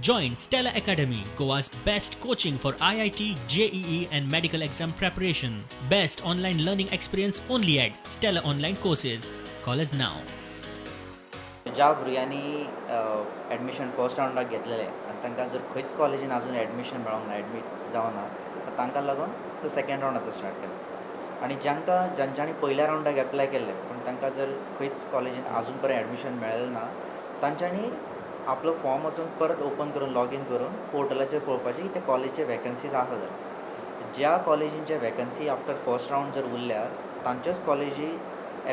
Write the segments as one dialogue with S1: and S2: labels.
S1: Join Stella Academy, Goa's best coaching for IIT, JEE, and medical exam preparation. Best online learning experience only at Stella Online Courses. Call us now.
S2: ज्या भुरग्यांनी admission first रावंडाक घेतलेलें आनी तांकां जर खंयच कॉलेजीन आजून एडमिशन मेळोंक ना, एडमीट जावना, तर तांकां लागून तो सेकेंड रावंड आतां स्टार्ट केला. आनी जांकां जांच्यांनी पयल्या रावंडाक एप्लाय केल्लें पूण तांकां जर खंयच कॉलेजीन आजून पर्यंत एडमिशन मेळ्ळें ना, तांच्यांनी आपलो फॉर्म वचून परत ओपन करून लॉगीन करून पोर्टलाचेर पळोवपाचें की त्या कॉलेजीचे वेकन्सीज आसा जाल्यार. ज्या कॉलेजींचे वेकन्सी आफ्टर फर्स्ट रावंड जर उरल्या, तांच्योच कॉलेजी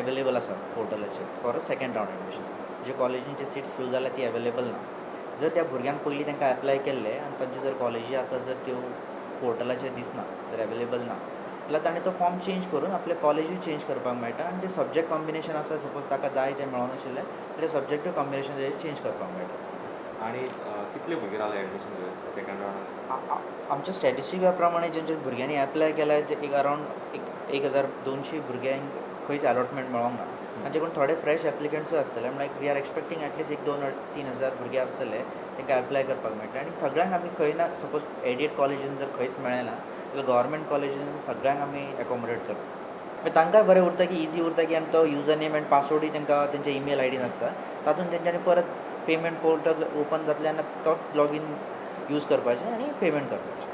S2: एवेलेबल आसा पोर्टलाचेर for a second round admission. जे कॉलेजींचे सिट्स फूल जाल्या ती एवेलेबल ना. जर त्या भुरग्यांक पयलीं तांकां एप्लाय केल्लें आनी तांचे जर कॉलेजी आतां जर त्यो पोर्टलाचेर दिसना, जर एवेलेबल ना जाल्यार ताणें तो फॉर्म चेंज करून आपले कॉलेजूय चेंज करपाक मेळटा आनी ते सब्जॅक्ट कॉम्बिनेशन आसा, सपोज ताका जाय तें मेळनाशिल्लें जाल्यार सब्जॅक्टूय कॉम्बिनेशन चेंज करपाक मेळटा.
S3: आनी कितले भुरगे रावले एडमिशन सेकंड रावंडाक?
S2: आमच्या स्टॅटिस्टिका प्रमाणे जेंच्या भुरग्यांनी एप्लाय केल्या ते एक अरावंड एक 1200 भुरग्यांक खंयच अलॉटमेंट मेळोंक ना. तांचे कडून थोडे फ्रेश एप्लिकंट्सूय आसतले, म्हणल्यार we are expecting at least एक 2-3 हजार भुरगे आसतले, तांकां एप्लाय करपाक मेळटा. आनी सगळ्यांक आमी खंय ना, सपोज एडेड कॉलेजीन जर खंयच मेळ्ळें ना जाल्यार गव्हर्मेंट कॉलेजीन सगळ्यांक आमी एकोमोडेट करता. मागीर तांकांय बरें उरता की इजी उरता की आनी तो युजर नेम आनी पासवर्डूय तांकां तेंच्या ईमेल आयडीन आसता. तातूंत तेंच्यांनी परत पेमेंट पोर्टल ओपन जातलें आनी तोच लॉगीन यूज करपाचें आनी पेमेंट करपाचें.